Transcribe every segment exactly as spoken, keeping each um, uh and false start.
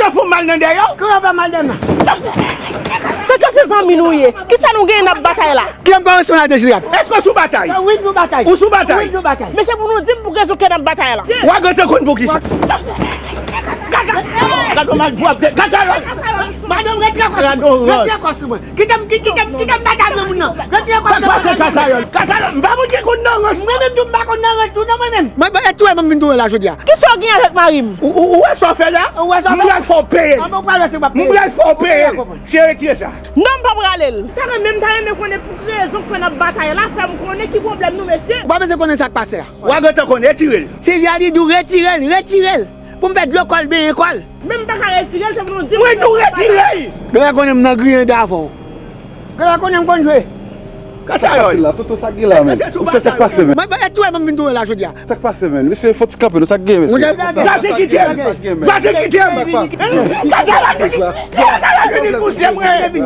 Fè mal nan dèyè. Kòman fè mal nan? Se ke se zanmi nou ye. Kisa nou genyen n ap batay la? Kilè m kòmanse nan Dezirab? Èske w sou batay? Wi, nou batay. Ou sou batay? Wi, nou batay. Men se pou nou di m pou rezon ke n ap batay la. W a gentan konn pou kisa. Gad, gad, gad, gad, gad, gad, gad, madanm, retire kò sou mwen. Retire kò sou mwen. Kite m, ki-, kite m, kite m batay granmoun nan. Retire kò sou mwen. Sa k pase, Kasayòl? Kasayòl, m pa moun ki konn nan rans. Mwen menm tou, m pa konn nan rans tou, non, mwen menm. Mwen, mwen, e tou, e mwen m vin tounen la jodi a. Kisa w gen avèk mari m? Ou, ou, ou wè sa w fè la? Ou wè sa w fè? M pral fè w peye. An, bon, ou pral wè si w ap peye. M pral fè w peye. Ou pral konprann. Cheri, retire sa. Non, m p ap rale l. M ta renmen, m ta renmen konnen pou ki rezon k fè n ap batay la, fè m konnen ki pwoblèm nou, mesye. Ou pa bezwen konnen sa k pase a. W a gentan konnen, retire l. Silvia di di w retire l, retire l. Pou m fè dlo kò l, benyen kò l. Men m pa ka retire l, se pou nou di m. Mwen tou retire l. Genlè konnen m nan griyen davè w. Genlè konnen m konn jwe. Kasayòl. Sa k pase la, Toto, sa k gen la, menm? Ou se sa k pase, menm? Mwen, mwen, e tou, e mwen m vin tounen la jodi a. Sa k pase, menm? Mesye, fò ti kanpe, non, sa k gen, mesye? Mwen, sa k gen, sa k gen, sa k gen, sa k gen, men. Vase kite m. Kasayòl vin pouse mwen.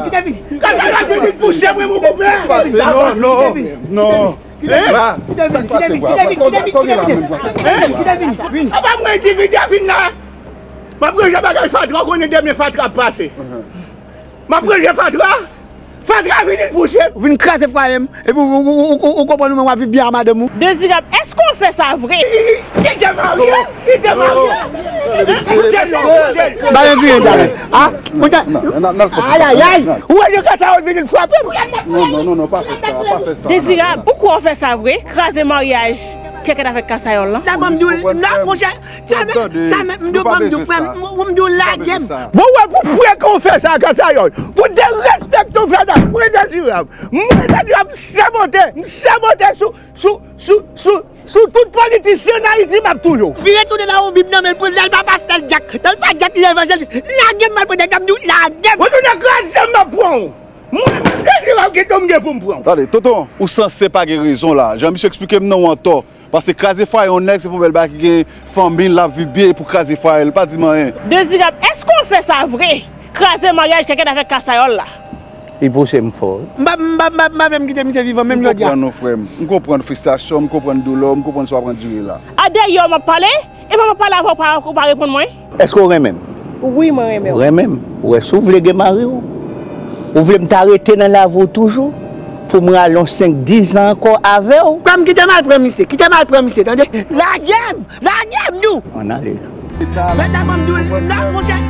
Kasayòl vin pouse mwen, mon konpè. Sa k pase? Non, non, non. Hein? Sa k pase, bwa? Sa w gen la menm, bwa? Apa mwen endividi a fin la? M ap ranje bagay fatra, w konnen dèmen fatra ap pase. M ap ranje fatra. Fatra vini pouse. Ou vin kraze fwaye m. Epi ou, ou, ou, ou, ou konprann ou menm w ap viv byen ak madanm ou. Dezirab, èske w fè sa vre? Li te marye. Li te marye. Koute l non, koute l. Ba yon griyen talè. Ah, koute. Ayayay. Ou wè jan Kasayòl vini l frape m. Non, non, non, non, pa fè sa, pa fè sa. Dezirab, ou kwè w fè sa vre? Kraze maryaj Kèkèt avèk Kasayòl la. La, ban m di w, non, monchè, sa menm, sa menm, m di w, ban m di w, frè m, m di w, lage m. Bon, wè, pou frè ke w fè sa, Kasayòl, pou derespekte w fè sa, mwen Dezirab, mwen Dezirab, m sèmante, m sèmante sou, sou, sou, sou, sou tout politisyen an Ayiti, m ap touye w. Vire tounen la, yon Bib nan men l, pou l pa pastè l Dyak, nan l pa Dyak, li evanjelis, lage m, m al pran Dyak, m di w, lage m. Ou tounen kraze m, m ap pran w. Mwen menm, Dezirab, ki tou m gen pou m pran w. Tande, tonton, ou sanse pa gen rezon la. Jan misye eksplike m nan, ou antò. Paske kraze fwaye yon nèg, se pou bèl bagay ki gen fanmi l, l ap viv byen, e pou kraze fwaye l, pa di m anyen. Dezirab, èske w fè sa vre? Kraze maryaj Kèkèt avèk Kasayòl la. Li pouse m fò, wi. M pa, m pa, m pa, m pa vle m kite misye vivan, menm jodi a. M konprann ou, frè m. M konprann fristrasyon w, m konprann doulè w, m konprann sa w ap andire la. A dèyè w m ap pale, e pa m ap pale avè w, ou pa, ou pa reponn mwen. Èske w renmen m? Wi, mwen renmen w. Ou renmen m? Ou wè, si w vle gen mari w, ou vle m ta rete nan lavi w toujou, pou mwen al yon senk, diz an ankò avè w? Frè m, kite m al pran misye, kite m al pran misye, tande? Lage m! Lage m, di w! Ann ale. Mèt la ban m di w, non, monchè.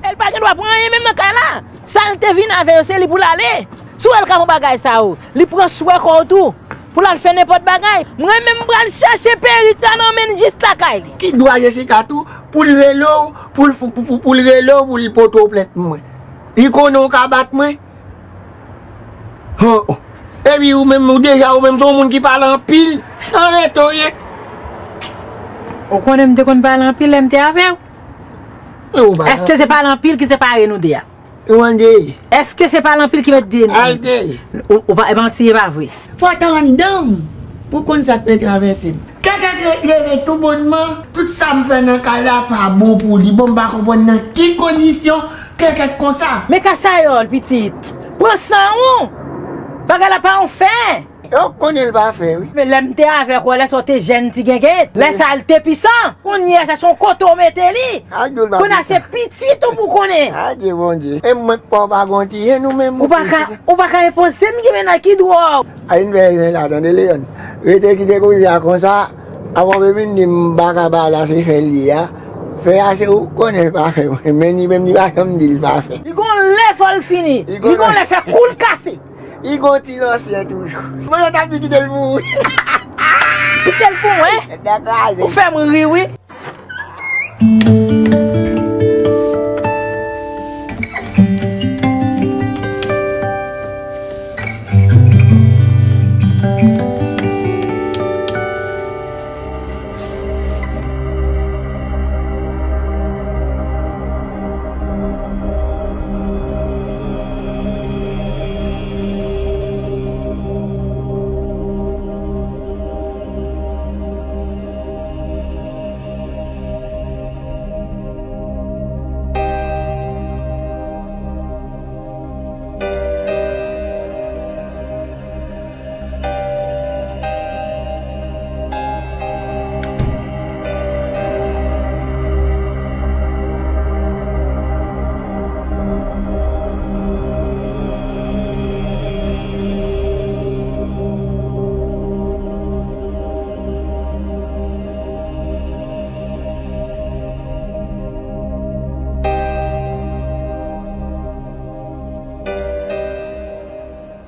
E l pa gen dwa pran anyen menm nan kay la. Sa l te vin avè yo, se li pou l ale. Si w wè l ka pran bagay sa yo, li pran swè kò w tou. Pou l al fè nenpòt bagay. Mwen menm, m pral chache perik la nan men l jis lakay li. Ki dwa Jessica tou, pou l rele w, pou l, pou, pou, pou, pou l rele w, pou l pote w plent pou mwen? Li konnen w ka bat mwen? Hon. Epi ou menm, ou deja, ou menm, se yon moun ki pale anpil, san rete w ye. Ou konnen m te konn pale anpil lè m te avè w? Èske se pale anpil ki separe nou de a? Ou ande. Èske se pale anpil ki mete de nou? Al de. Ou, ou pa, e manti, e pa vre. Fò w ta anndan m pou w konn sa k ap travèse m. Kèkèt leve tou bonnman, tout sa m fè nan kay la pa bon pou li. Bon, m pa konprann nan ki kondisyon Kèkèt konsa. Men Kasayòl, pitit, pran san ou. Bagay la pa yon fè. Yo konnen l pa fè, wi. Men lè m te avèk ou, lè sa w te jèn ti genget, lè sa l te pisan. Kounye a, se yon kote w mete li. Kounye a, se pitit ou pou konnen. Adye, Bondye. E mwen k pa w pa gon ti jèn ou menm. Ou pa ka, ou pa ka enpoze m ki mennaj ki dwòl. A, vin fè zen la, tande, Leon. Rete kite koze a konsa. Avan w vin di m pa ka ba la se fè l ye a. Fè a se ou konnen l pa fè mwen, men li menm li pa janm di l pa fè. Li gon lè fò l fini. Li gon lè fè kou l kase. Li gon ti lansyen toujou. Mwen t ap di kite l pou ou. Kite l pou mwen. Tèt la kraze. Ou fè m ri wi.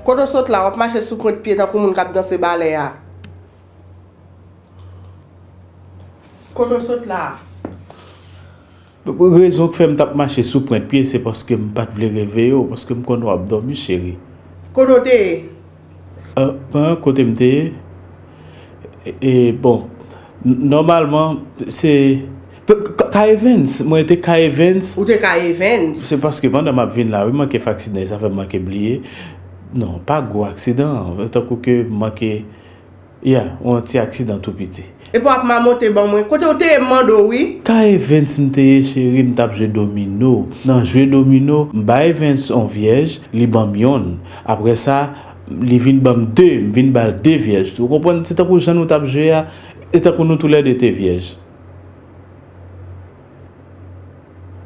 Kote w sot la, w ap mache sou pwent pye tankou moun k ap danse balè a. Kote w sot la? Rezon k fè m t ap mache sou pwent pye, se paske m pa t vle reveye w, paske m konnen w ap dòmi, cheri. Kote w te ye? Ah, ah, kote m te ye? E, e, bon, n-, nòmalman, se, k-, k-, K Evans, mwen te K Evans. Ou te K Evans? Se paske pandan m ap vin la, wi, m manke fè aksidan, e sa fè m manke bliye. Non, pa gwo aksidan, tankou ke m manke, ya, yon ti aksidan tou piti. Epi w ap mamote ban mwen. Kote w te ye m mande w wi. K Evans m te ye cheri, m t ap jwe domino. Nan jwe domino, m bay Evans yon vyèj, li ban m yonn. Apre sa, li vin ban m de, m vin ba l de vyèj tou. Ou konprann? Se tankou jan nou t ap jwe a, e tankou nou toulède te vyèj.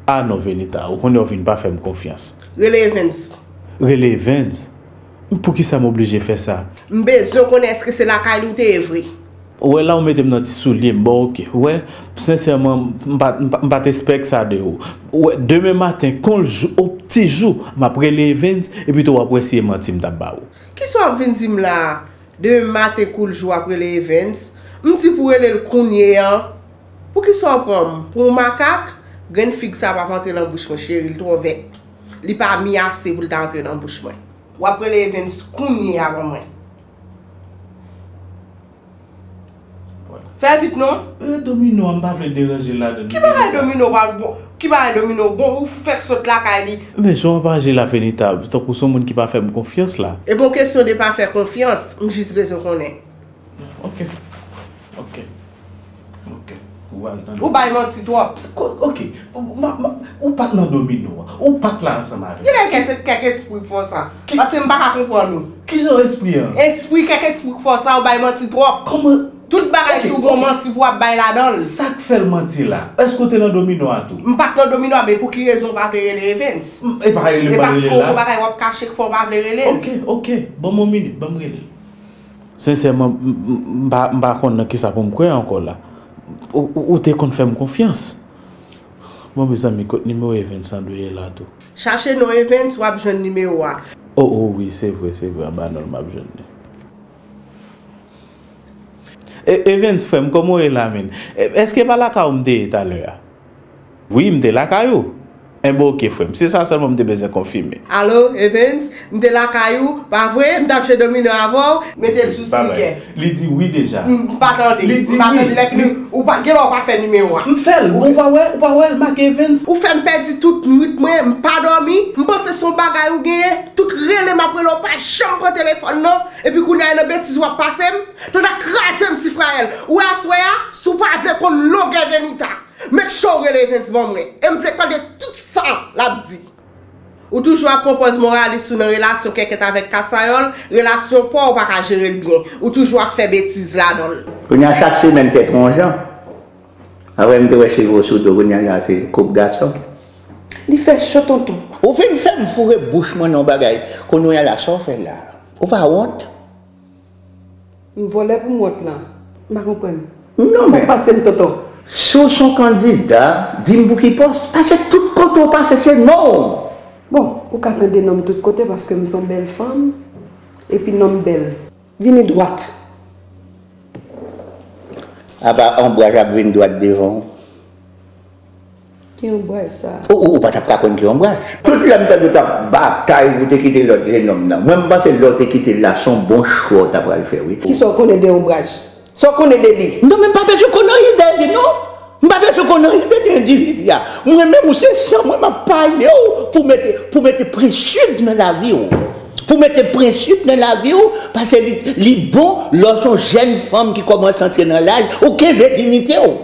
Ah non, Venita, ou konnen w vin pa fè m konfyans. Rele Evans. Rele Evans? Poukisa m oblije fè sa? M bezwen konnen èske se lakay li w te ye vre. Ou wè la ou mete m nan ti soulye m, bon, oke. Ou wè, sensèman, m pa, m pa, m pa t espèk sa de ou. Ou wè, demen maten, kon l jou, o ti jou, m ap rele Evans, epi tou w ap wè si e manti m t ap ba ou. Kisa w ap vin di m la a? Demen maten kou l jou w ap rele Evans. M di pou w rele l kounye an. Poukisa w pran m pou yon makak? Grenn fig sa p ap antre nan bouch mwen, cheri, l twò vèt. Li pa mi ase pou l ta antre nan bouch mwen. W ap rele Evans kounye a ban mwen. Fè vit non. E, domino a, m pa vle deranje l ladan. Ki bagay domino pa bon? Ki bagay domino? Bon, ou fèk sot lakay li. Men jan w ap aji la, Venita, tankou se yon moun ki pa fè m konfyans la. E pa yon kesyon de pa fè konfyans, m jis bezwen konnen. Ok. Ok. Ok. Ou al tande. Ou bay manti twòp. Ko-, ok. Ma, ma, ou pa t nan domino a. Ou pa t la ansanm avè m. Genlè kèk, kèk espri k fè w sa. Ki- Paske m pa ka konprann ou. Ki jan espri an? Espri, kèk espri k fè w sa, ou bay manti twòp. Kòman? Tout bagay sou gon manti pou w ap bay ladan l. Sa k fè l manti la? Èske w te nan domino a tou? M pa t nan domino a, men pou ki rezon w pa vle rele Evans? M, e pa rele m pa rele l la. E paske w gon bagay w ap kache k fè w pa vle rele l. Ok, ok. Ban m yon minit, ban m rele l. Sensèman, m, m, m pa, m pa konn nan kisa pou m kwè ankò la. Ou, ou, ou te konn fè m konfyans. Bon, mezanmi, kot nimewo Evans an dwe ye la tou? Chache non Evans, w ap jwenn nimewo a. O, o, wi, se vre, se vre, anba non l m ap jwenn li. E, Evans, frè m, kòman w ye la, menn? E, èske pa lakay ou m te ye talè a? Wi, m te lakay ou. Enben, oke, frè m. Se sa sèlman m te bezwen konfime. Alo, Evans, m te lakay ou, pa vre? M t ap jwe domino avè w, mete l sou spiker. Li di wi deja. M pa tande. Li di wi. M pa tande. Lè fini, ou pa, genlè w pa fè nimewo a. M fè l. Ou pa wè, ou pa wè l make Evans? Ou fè m pèdi tout nwit mwen, m pa dòmi. M panse se yon bagay ou genyen. Tout rele m ap rele w, pa janm pran telefòn non. Epi kounye a, e nan betiz w ap pase m. Tande, kraze m, Sifrayèl. Ou wè aswè a, si w pa vle konn longè Venita, make sure w rele Evens ban mwen. E m vle tande tout sa l ap di. Ou toujou ap pran pòz moralis ou nan relasyon kèkèt avèk Kasayòl, relasyon pa w, ou pa ka jere l byen. Ou toujou ap fè betiz ladan l. Kounye a, chak semèn tèt w yon jan. Avè m te wè cheve w sou do, kounye a la se koup gason. Li fè cho, tonton. Ou fin fè m foure bouch mwen nan yon bagay. Kounye a la, sa w fè la? Ou pa wont? M vòlè pou m wont lan. M pa konprann. Non, men sa k pase m, tonton? Si w se yon kandida, di m pou ki pòs. Pase tout kote w pase, se non w. Bon, ou ka tande non m tout kote paske m se yon bèl fanm, epi non m bèl. Vini dwat. Apa onbraj ap vin dwat devan w? Ki onbraj sa? Ou, ou, ou pa t ap ka konn ki onbraj. Tout lè m tande w t ap batay pou w te kite lòt jenòm nan. Mwen, m panse lè w te kite l la, se yon bon chwa w ta pral fè, wi. Kisa w konnen de onbraj? Sa w konnen de li? Non, men m pa bezwen konn anyen de li, non. M pa bezwen konn anyen de, de endividi a. Mwen menm, ou se san mwen, m ap pale w pou mete, pou mete prensip nan lavi w. Pou mete prensip nan lavi w, paske li, li bon lè w se yon jèn fanm ki kòmanse antre nan laj, ou kenbe diyite w.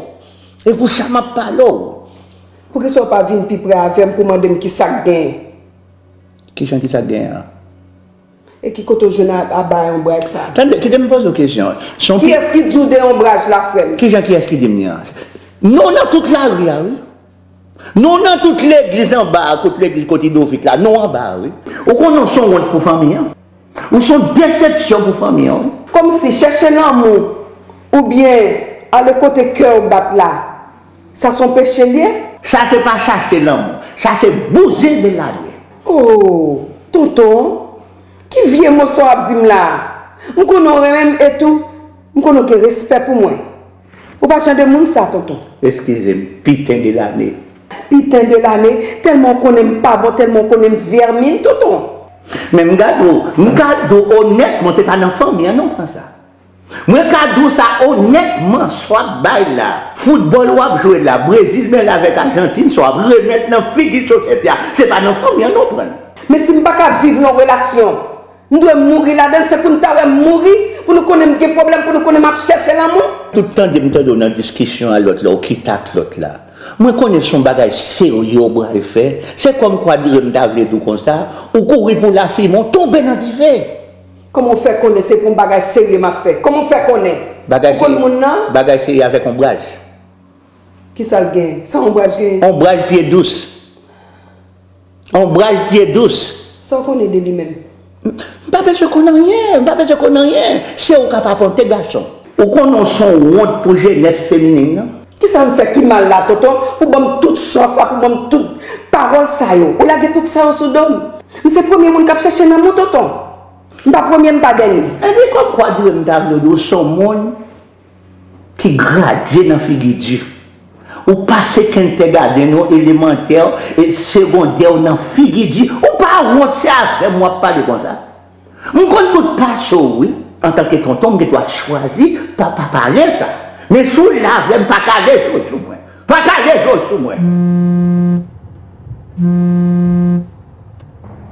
E pou sa m ap pale w. Poukisa w pa vin pi pre avè m pou mande m ki sa k genyen? Kijan ki sa k genyen an? E ki kote w jwenn a, a bay onbraj sa? Tande, kite m poze w kesyon. Se yon pi- Kiyès ki di w de onbraj la, frè m? Kijan, kiyès ki di m li an? Non w nan tout lari a, wi. Non w nan tout legliz anba a, kot legliz, kot Idovik la, non w anba a, wi. Ou konnen w se yon wont pou fanmi an. Ou se yon desepsyon pou fanmi an, wi. Kòmsi chèche lanmou oubyen ale kote kè w bat la, sa se yon peche l ye? Sa se pa chache lanmou, sa se bouzen de lane. Oh, tonton, ki vye mo sa w ap di m la a? M konnen w renmen m etou, m konnen w gen respè pou mwen. Ou pa jan de moun sa, tonton. Eskize m, piten de lane. Piten de lane, tèlman w konnen m pa bon, tèlman w konnen m vèmin, tonton. Men m gade w, m ka di w onètman, se pa nan fanmi an non w pran sa. Mwen ka di w sa onètman, sa w ap bay la, foutbòl w ap jwe la, Brezil mele avèk Ajantin, sa w ap remèt nan figi sosyete a, se pa nan fanmi an non w pran l. Men si m pa ka viv yon relasyon, m dwe mouri ladan l, se pou n ta wè m mouri, pou nou konnen m gen pwoblèm, pou nou konnen m ap chèche lanmou. Tout tande m tande w nan diskisyon a lòt la, w kite ak lòt la. Mwen konnen se yon bagay serye w pral fè. Se kòmkwa dire m ta vle di w konsa, ou kouri pou lafimen, w tonbe nan dife. Kòman w fè konnen se pou yon bagay serye m ap fè? Kòman w fè konnen? Ou konn moun nan? Bagay serye avèk onbraj. Kisa l genyen? Sa onbraj genyen? Onbraj pye dous. Onbraj pye dous. Sa w konnen de li menm? M pa bezwen konn anyen, m pa bezwen konn anyen. Se ou k ap apante gason. Ou konnen w se yon wont pou jenès feminen nan? Kisa m fè ki mal la, tonton? Pou ban m tout sò sa, pou ban m tout pawòl sa yo. Ou lage tout sa yo sou do m. M se premye moun k ap chèche lanmou, tonton. M pa premye, m pa dènye. Epi kòmkwa dire m ta vle w di w se yon moun ki gradye nan figi di. Ou pase kindergarten ou, elemantè, e segondè ou nan figi di. Ou pa wont, se avè m w ap pale konsa. M konn tout pase w wi. Antanke tonton, m gen dwa chwazi pa, pa pale sa. Men si w la avè m, pa kale je w sou mwen. Pa kale je w sou mwen.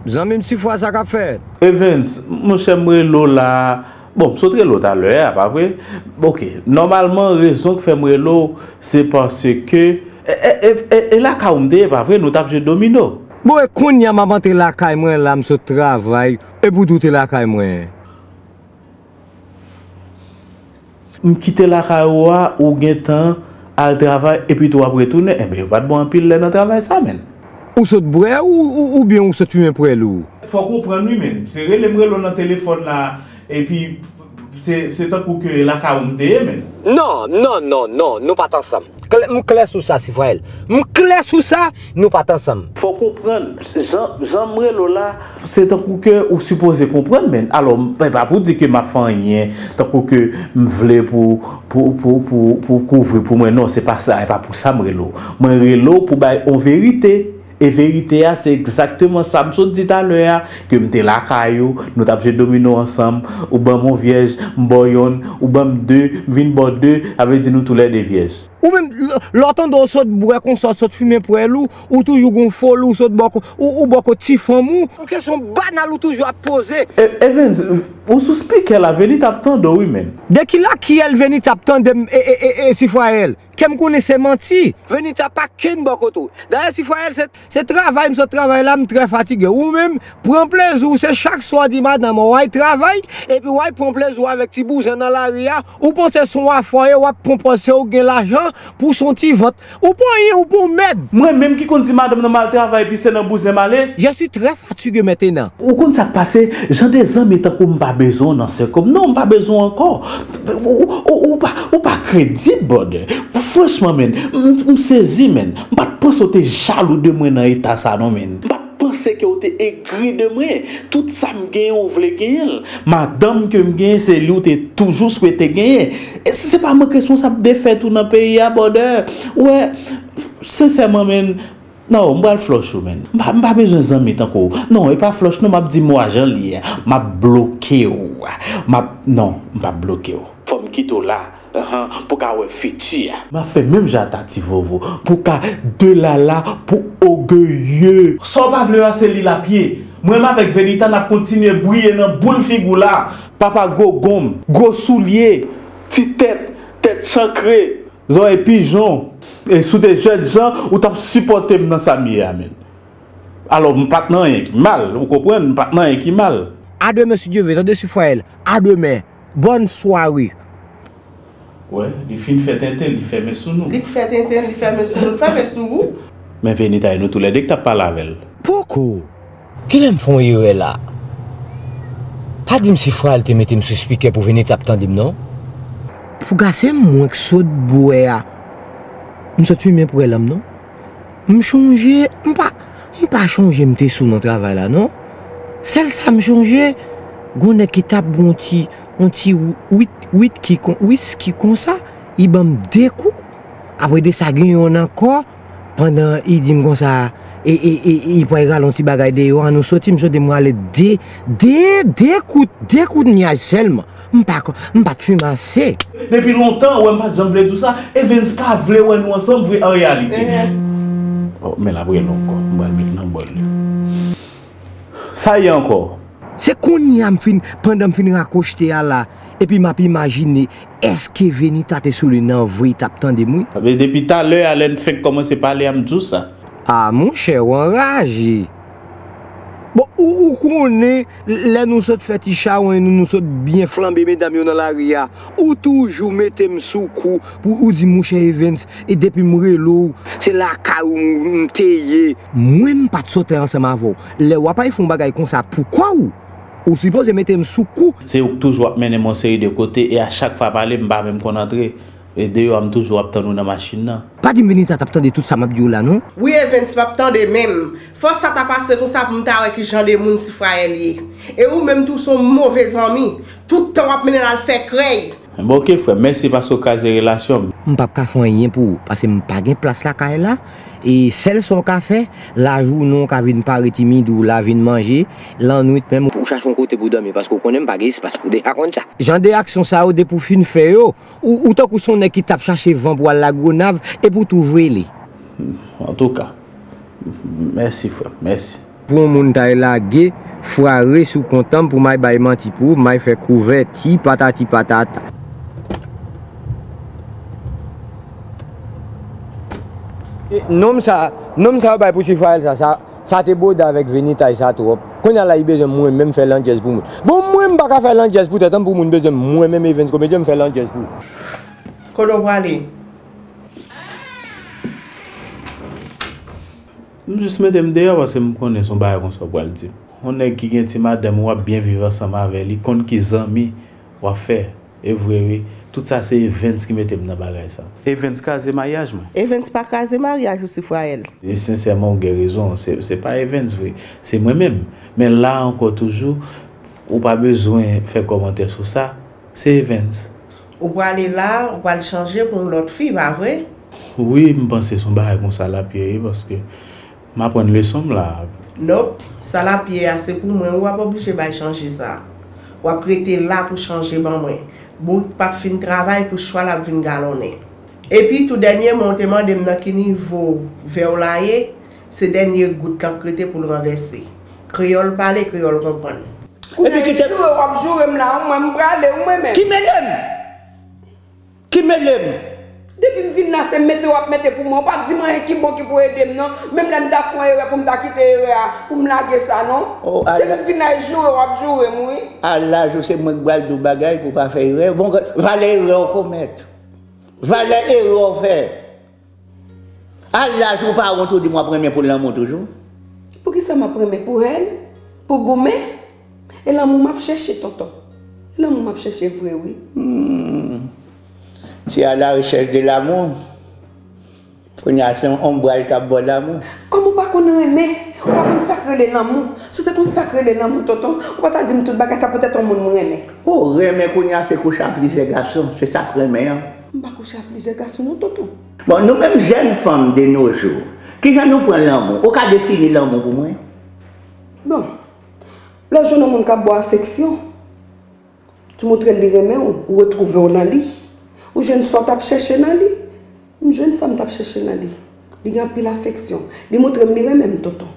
Zanmi m, ti fwa sa k ap fèt? Evens, monchè, m rele w la. Bon, m sot rele w talè a, pa vre? Ok, nòmalman, rezon k fè m rele w, se paske, e, e, e, e, e lakay ou m te ye, pa vre? Nou t ap jwe domino. Bon, e kounye a m ap antre lakay mwen la, m sot travay, epi w di w te lakay mwen. M kite lakay ou a, ou gentan al travay, epi tou w ap retounen. Enben, yo pa t ba w anpil lè nan travay sa, menn. Ou sot bwè ou, ou, oubyen ou sot fimen pwèl ou? Fò w konprann wi, menn. Se rele m rele w nan telefòn la, epi se, se tankou ke lakay ou m te ye, menn. Non, non, non, non, nou pa t ansanm. Klè, m klè sou sa, Sifrayèl. M klè sou sa, nou pa t ansanm. Fò w konprann, jan, jan m rele w la, se tankou ke ou sipoze konprann, menn. Alò, m, e pa pou di ke m ap fè anyen, tankou ke m vle pou, pou, pou, pou, pou kouvri pou mwen. Non, se pa sa, e pa pou sa m rele w. Mwen rele w pou bay on verite. E verite a, se egzakteman sa m sot di talè a, ke m te lakay ou, nou t ap jwe domino ansanm, ou ban m on vyèj, m ba w yonn, ou ban m de, m vin ba w de, sa vle di nou toulède vyèj. Ou menm, lè w tande w sot bwè konsa, w sot fimen pwèl ou, ou toujou gon foli, w sot bò ko, ou, ou bò ko ti fanm ou. Yon kesyon banal ou toujou ap poze. E, Evens, ou sou spikè la, Veni t ap tande w wi menn. De ki lakiyèl Veni t ap tande m, e, e, e, e, Sifrayèl? Kè m konnen se manti. Venita pa kenn bò kote w. Dayè, Sifrayèl, se. Se travay m sot travay la, m trè fatige. Ou menm, pran plezi w, se chak swa w di madanm ou al travay. Epi w al pran plezi w avèk ti bouzen nan lari a. Ou panse se yon afè w ye, w ap konpranse w gen lajan pou se yon ti vant. Ou pa anyen, ou pa yon mèd. Mwen menm ki konn di madanm nan m al travay, epi se nan bouzen m ale. Je suis très fatigué maintenant. Ou konn sa k pase? Jan de zanmi tankou m pa bezwen w nan sèk ou m. Non, m pa bezwen w ankò. Ou, ou, ou, ou pa, ou pa kredib, brother. Franchman, menn, m, m sezi, menn. M pa t panse w te jalou de mwen nan eta sa, non, menn. M pa t panse ke w te egri de mwen. Tout sa m genyen, w vle genyen l. Madanm ke m genyen, se li w te toujou swete genyen. E se pa mank responsab de fèt ou nan peyi a, brother. Ou wè, sensèman, menn, non, m pral flòch ou, menn. M pa, m pa bezwen zanmi tankou w. Non, e pa flòch, non, m ap di mo a jan l ye a. M ap bloke w. M ap, non, m p ap bloke w. Fò m kite w la, ahan, pou w ka wè fiti a. M ap fè menm jan a Tati Vovo, pou w ka de Lala pou Ogeye. Sa w pa vle a, se li l ap ye. Mwen menm avèk Venita, n ap kontinye briye nan boul figi w la. Papa gwo gonm, gwo soulye, ti tèt, tèt chankre. Zòrèy pijon. E si w te jènjan, ou t ap sipòte m nan sa m ye a, menn. Alò, m pa t nan anyen ki mal, ou konprann, m pa t nan anyen ki mal. A demen, si Dye vle, tande, Sifrayèl. A demen. Bòn sware. Wè, li fin fè tenten, li fèmen sou nou. Li fè tenten, li fèmen sou nou, fèmen sou ou. Men Venita, e nou toulède ki t ap pale avè l. Poko. Kilè m fè yon erè la? Pa di m Sifrayèl te mete m sou spikè pou Venita ap tande m, non. Pou gade mwen k sot bwè a. M sot fimen pwèl an m, non. M chonje, m pa, m pa chonje m te sou nan travay la, non. Sèl sa m chonje, gon nèg ki t ap bwè yon ti, yon ti wit, wit ki kon, wiski konsa, li ban m de kou. Apre de sa, gen yonn ankò, pandan li di m konsa, e, e, e, e, li pral rale yon ti bagay deyò, ann nou soti, m soti, m rale de, de, de kout, de kout nyaj sèlman. M pa ko-, m pa t fimen ase. Depi lontan, ou wè m pa t janm vle di w sa, Evens pa vle wè nou ansanm vre an reyalite. Oh, men l ap rele ankò, m pral met nan bòl li. Sa ye ankò? Se kounye a m fin, pandan m fin rakwochte a la, epi m ap imajine, èske Venita te sou li nan vre, li t ap tande m, wi. Depi talè a, lè n fenk kòmanse pale a, m di w sa. A, monchè, w anraje. Bon, ou, ou konnen, lè nou sot fè ti chawony nou, nou sot byen flanbe medam yo nan lari a, ou toujou mete m sou kou pou ou di, monchè Evens, e depi m rele w, se lakay ou m, m te ye. Mwen, m pa t sot ansanm avè w. Lè w ap al fè yon bagay konsa pou kò w, ou sipoze mete m sou kou. Se ou k toujou ap mennen m yon seri de kote, e a chak fwa pale, m pa menm konn antre. E deyò a, m toujou ap tann ou nan machin nan. Pa di m Venita t ap tande tout sa m ap di w la, non. Wi, Evens, m ap tande menm. Fò sa ta pase konsa pou m ta wè ki jan de moun Sifrayèl ye. E ou menm tou, se yon move zanmi. Tout tan w ap mennen l al fè krèy. Bon, oke, frè m, mèsi paske w kraze relasyon m. M p ap ka fè anyen pou ou, paske m pa gen plas lakay la. E sèl sa w ka fè, lajounen w ka vin pare ti midi w la, vin manje, lannwit menm, ou chache yon kote pou dòmi, paske w konnen m pa gen espas pou w deja konn sa. Jan de aksyon sa yo, depi w fin fè yo, ou, ou tankou se yon nèg ki t ap chache van pou al Lagonav, epi w tou vre li. Antouka, mèsi, frè m, mèsi. Pou yon moun ta lage, frare si w kontan m, pou m al bay manti pou ou, m al fè kouvèti, patati patata. E, nonm sa, nonm sa yo bay pou Sifrayèl sa, sa, sa te bwode avèk Venitay sa twòp. Kounye a la, li bezwen mwen menm fè landjèz pou moun. Bon, mwen, m pa ka fè landjèz pou tèt an, pou moun bezwen mwen menm, Evens Komedyen, m fè landjèz pou. Kote w prale? M jis mete m deyò paske m konnen se yon bagay konsa w pral di m. Yon nèg ki gen ti madanm, w ap byen viv ansanm avè li, konn ki zanmi w ap fè. E vre wi, tout sa se Evens ki mete m nan bagay sa. Evens kraze maryaj mwen. Evens pa kraze maryaj ou, Sifrayèl. E sensèman, ou gen rezon, se, se pa Evens vre, se mwen menm. Men la ankò toujou, ou pa bezwen fè kòmantè sou sa, se Evens. Ou prale la, ou pral chanje pou yon lòt fi, pa vre? Wi, m panse se yon bagay konsa l ap ye wi, paske m aprann leson m la. Nòp, sa l ap ye a, se pou mwen wi, w ap oblije bay chanje sa. W ap rete la pou chanje ban mwen. Bourik p ap fin travay pou chwal ap vin galonnen. Epi tou dènyèman, w te mande m nan ki nivo vè w la ye, se dènye gout la k rete pou l ranvèse. Kreyòl pale, kreyòl konprann. Kounye a, joure, w ap joure m la, ou mwen m prale, ou mwen menm. Ki mele m? Ki mele m? Depi m vin la, se mete w ap mete pou mwen. Ou pa di m anyen ki bon ki pou ede m, non. Menm lè m ta fè yon erè pou m ta kite erè a, pou m lage sa, non. Depi m vin la, e joure w ap joure m, wi. A laj ou, se mwen k pral di w bagay pou w pa fè erè. Bon, valè erè w komèt. Valè erè w fè. A laj ou pa wont ou di m w ap renmen pou lanmou toujou? Poukisa m ap renmen pou hèn? Pou goumen? E lanmou m ap chèche, tonton. E lanmou m ap chèche vre, wi. Hmm. Tu es à la recherche de l'amour. Kounye a se yon onbray k ap ba w lanmou. Kòm ou pa konn renmen, ou pa konn sa k rele lanmou. Si w te konn sa k rele lanmou, tonton, ou pa ta di m tout bagay sa poutèt yon moun m renmen. O, renmen kounye a se kouche a plizyè gason, se sa k renmen an. M pa kouche a plizyè gason non, tonton. Bon, nou menm jèn fanm de nos jours, kijan nou pran lanmou? Ou ka defini lanmou pou mwen? Bon, lè w jwenn yon moun k ap ba w afeksyon, ki montre l li renmen w, ou retwouve w nan li. Ou jwenn sa w t ap chèche nan li. M jwenn sa m t ap chèche nan li. Li gen anpil afeksyon. Li montre m li renmen m, tonton.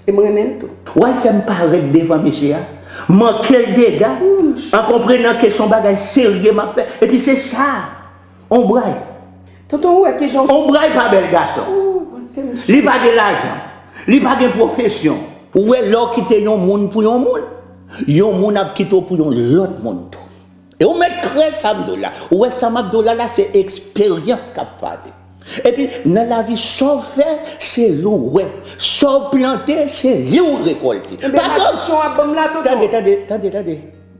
E m renmen l tou. W al fè m parèt devan mesye a. Manke l dega. An konprenan ke se yon bagay serye m ap fè. Epi se sa. Onbray. Tonton, ou wè kijan w... Onbray pa bèl gason. Li pa gen lajan. Li pa gen pwofesyon. Ou wè lè w kite yon moun pou yon moun, yon moun ap kite w pou yon lòt moun tou. E ou mèt kwè sa m di w la. Ou wè sa m ap di w la, la se eksperyans k ap pale. Epi nan lavi, sa w fè, se li w wè. Sa w plante, se li w rekòlte. Enben, madichon ap ban m la, tonton. Tande, tande, tande, tande.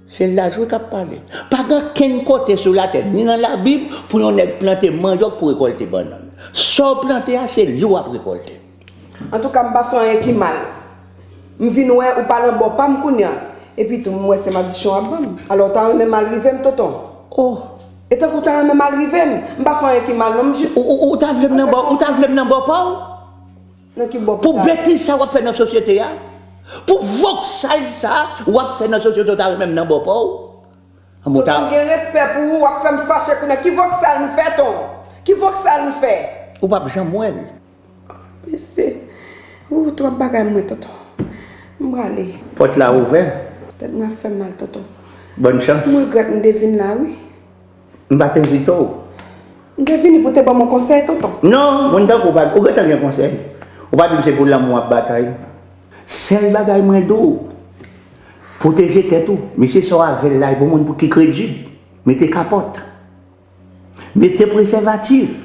Se laj wi k ap pale. Pa gen kenn kote sou latè, ni nan Labib, pou yon nèg plante manyòk pou rekòlte bannann. Sa w plante a, se li w ap rekòlte. Antouka, m pa fè anyen ki mal. M vin wè ou pa nan bò pa m kounye a. Epi tou, m wè se madichon w ap ban m. Alò, w ta renmen mal rive m, tonton? Oh! E tankou w ta renmen mal rive m. M pa fè anyen ki mal, non, m jis... Ou, ou, ou ta vle m nan bò, ou ta vle m nan bò pa w? Nan ki bò pou... Pou betiz sa w ap fè nan sosyete a? Pou vòksal sa w ap fè nan sosyete, w ta renmen m nan bò pa w? Anben w ta... Tonton, m gen respè pou ou, w ap fè m fache kounye a. Ki vòksal m fè, ton? Ki vòksal m fè? Ou p ap janm wè l. Mesye, ou twòp bagay mwen, tonton. M prale. Pòt la ouvè. Tèt mwen ap fè m mal, tonton. Bòn chans. M regrèt m te vin la, wi. M pa t envite w. M te vini pou te ban m yon konsèy, tonton. Non, moun tankou w pa, ou gentan gen konsèy. Ou pa di m se pou lanmou w ap batay. Sèl bagay mwen di w, pwoteje tèt ou. Mesye sa w avè l la, e pou moun pou ki kredib. Mete kapòt. Mete presèvatif.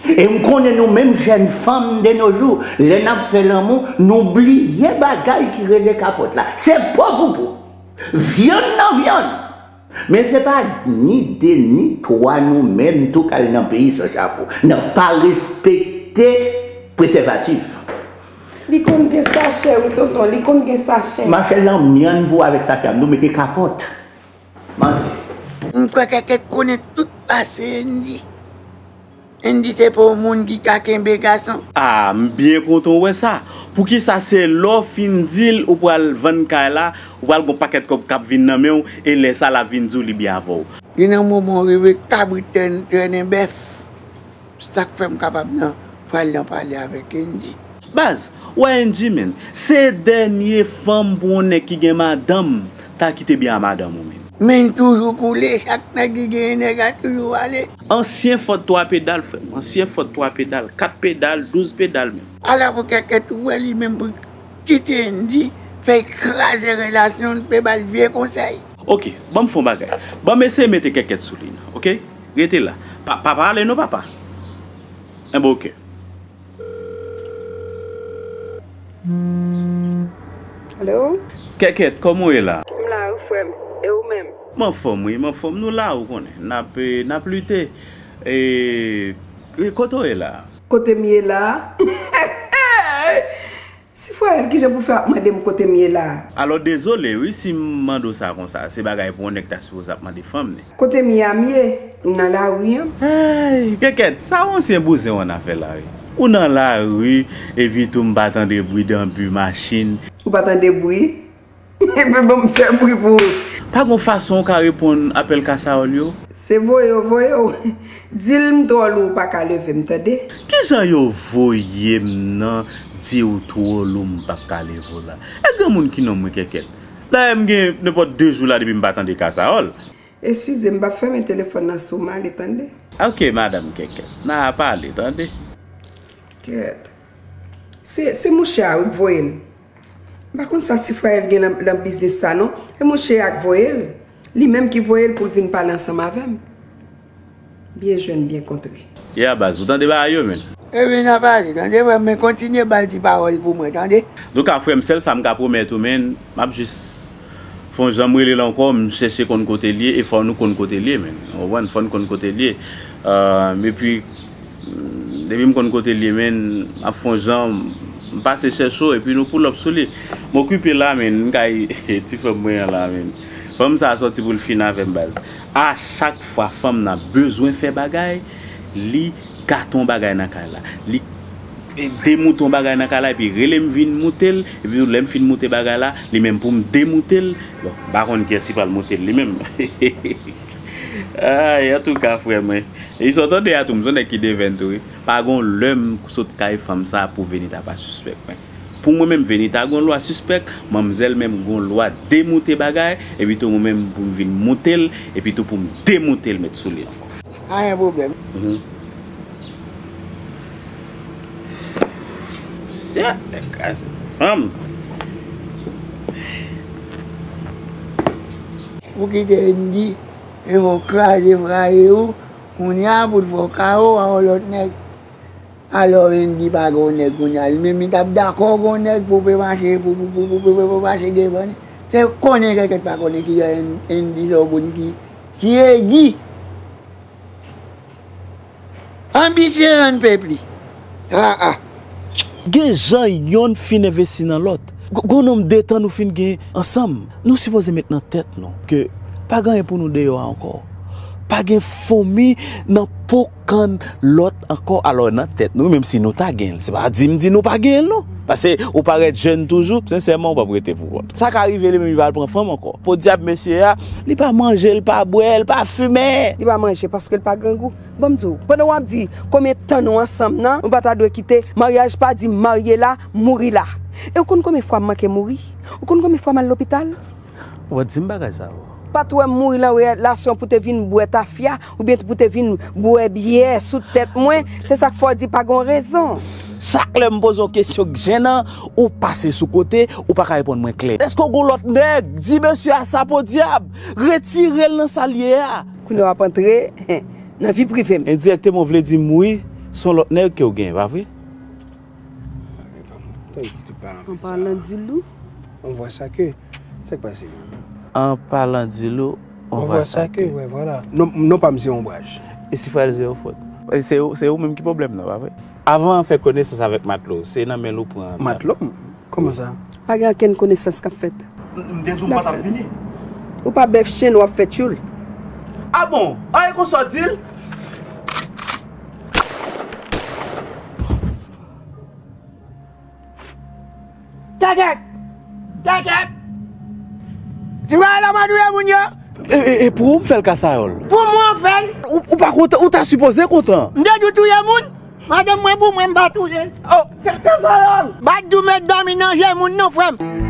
E m konnen nou menm jèn fanm de nos jours, lè n ap fè lanmou, nou bliye bagay ki rele kapòt la. Se po pou po. Vyann nan vyann. Men se pa ni de ni twa nou menm tou k al nan peyi san chapo. Nan pa respekte presèvatif. Li konn gen sachè, wi, tonton, li konn gen sachè. Mache lanmyann pou avèk sachè a, nou mete kapòt. M antre. M kwè Kèkèt konnen tout pase Andy. Andy se pa yon moun ki ka kenbe gason. A, m byen kontan w wè sa. Poukisa se lè w fin di l ou pral vann kay la, ou pral gen yon pakèt kòb k ap vin nan men w, e lè sa l ap vin di w li byen avè w? Gen nan moman w rive kabrit trè-, trennen bèf. Sa k fè m kapab nan pral nan pale avèk Andy. Baz, w wè Andy, menn, se dènye fanm pou yon nèg ki gen madanm ta kite byen a madanm ou, menn. Men toujou koule, chak nèg ki genyen nèg a toujou ale. Ansyen Ford twa pedal, frè m. Ansyen Ford twa pedal, kat pedal, douz pedal, menn. Ala pou Kèkèt ou wè li menm pou kite Andy, fè l kraze relasyon l, pe ba l vye konsèy. Oke, ban m fè yon bagay. Ban m eseye mete Kèkèt sou liy nan, oke? Rete la. Pa, pa pale non, papa. Enben, oke. Alo? Kèkèt, kòman w ye la? M la wi, frè m. E ou menm? M anfòm, wi, m anfòm. Nou la, ou konnen. N ap, eh, n ap lite. E, e kote w ye la? Kote m ye la? Si frè L, kijan pou fè ap mande m kote m ye la? Alò, dezole, wi, si m mande w sa konsa. Se bagay pou yon nèg ta sipoze ap mande fanm li. Kote m ye a, m ye. M nan lari an. Hey, Kèkèt, sa yon ansyen bouzen w annafè la, wi. Ou nan lari, epi tou m pa tande bri danbi machin. Ou pa tande bri? Epi bon, m fè bri pou ou. Pa gon fason w ka reponn apèl kasawòl yo? Se voye yo voye w. Di l m twò lou, ou pa ka leve m, tande? Kijan yo voye m nan di w twò lou, m p ap ka leve w la? E granmoun ki nonm wi, Kèkèt. Dayè, m gen nenpòt de jou la depi m pa tande kasawòl. Eskize m, m p ap fèmen telefòn nan sou m ale, tande. Ok, madanm Kèkèt, n a pale, tande. Kèt. Se, se mouche a wi k voye l. M pa konn sa Sifrayèl gen nan, nan biznis sa non. E mouche a k voye l. Li menm ki voye l pou l vin pale ansanm avè m. Byen jwenn, byen kontre. Yeah baz, ou tande bagay yo, menn? Ebyen, n a pale, tande, frè m, men kontinye ba l ti pawòl pou mwen, tande? Antouka, frè m, sèl sa m ka pwomèt ou, menn, m ap jis fè yon jan m rele l ankò, m chèche konn kote l ye, e fò nou konn kote l ye, menn. Ou konprann? Fò n konn kote l ye. Epi, depi m konn kote l ye, menn, m ap fè yon jan, m pase chèche w, epi nou pull up sou li. M okipe la, menn, m kay ti frè m mwen an la, menn. Fanm sa a sòti pou l fin avè m, baz. A chak fwa fanm nan bezwen fè bagay, li gate yon bagay nan kay la. Li, e, demoute yon bagay nan kay la, epi rele m vin moute l, epi lè m fin moute bagay la, li menm pou m demoute l. Bon, m pa konn kiyès ki pral moute l li menm. Ay, antouka, frè mwen. E sa w tande a tou, m se yon nèg ki devèn tou, wi. Pa gon lè m sot kay fanm sa pou Venita pa sispèk mwen. Pou mwen menm, Venita gon lwa sispèk, manmzèl menm gon lwa demoute bagay, epi tou mwen menm pou m vin moute l, epi tou pou m demoute l met sou li ankò. Pa gen pwoblèm. Mhm. Shit, nèg kraze fanm. Ou kite Andy, e yo kraze fraye ou, kounye a pou l fè w kawo a yon lòt nèg. Alò, Andy pa gen yon nèg kounye a. Li menm, li t ap dakò gen yon nèg pou pe mache, pou, pou, pou, pou, pou, pou, pou mache devan li. Se konnen Kèkèt pa konnen ki jan Andy se yon moun ki, ki egi. Anbisye rann pèp li. A, a. Gen jan yonn fin envesti nan lòt. G-, gon nonm de tan nou fin gen ansanm. Nou sipoze met nan tèt nou ke pa gen anyen pou nou deyò a ankò. Pa gen fomi nan po kann lòt ankò. Alò, nan tèt nou, menm si nou ta gen l, se pa di m di nou pa gen l, non. Paske ou parèt jèn toujou, sensèman, ou p ap rete pou kont. Sa ka rive li menm, li pa al pran fanm ankò. Podyab mesye a, li pa manje, li pa bwè, li pa fimen. Li pa manje paske li pa grangou. Ban m di w, pandan w ap di konbyen tan nou ansanm nan, nou pa ta dwe kite, maryaj pa di marye la, mouri la. E w konn konbyen fwa m manke mouri? Ou konn konbyen fwa m al lopital? Ou pa di m bagay sa yo. Pa t wè m mouri nan relasyon pou te vin bwè tafya, oubyen pou te vin bwè byè sou tèt mwen, se sa k fè w di pa gon rezon. Chak lè m poze w kesyon k jenan, ou pase sou kote, ou pa ka reponn mwen klè. Èske w gon lòt nèg? Di mesye a sa podyab, retire l nan sa l ye a. Kounye a w ap antre nan vi prive m. Endirèkteman, w vle di m wi, se yon lòt nèg ke w genyen, pa vre? An palan di lou. On voit ça que, sa k pase? An palan di lou, on voit ça que, ouais, voilà. Non, non pa m se Onbraj. E si frè l se yon fòt? E se ou, se ou menm ki pwoblèm nan, pa vre? Avan fè konesans avèk matlo, se nan men l ou pran. Matlo? Kòman sa? Pa gen okenn konesans k ap fèt. M te di w m pa t ap vini. Ou pa bèf chen, w ap fè tchoul. A bon? A, e konsa w di l? Kèkèt! Kèkèt! Ti bagay la, m a touye moun yo! E, e, e pou ou m fè l, Kasayòl? Pou mwen w fè l! Ou, ou pa kontan, ou ta sipoze kontan! M te di w touye moun! Madanm mwen pou mwen, m pa touye l. Oh, Ka-, Kasayòl! Bat dou met dòmi nan je moun non, frè m.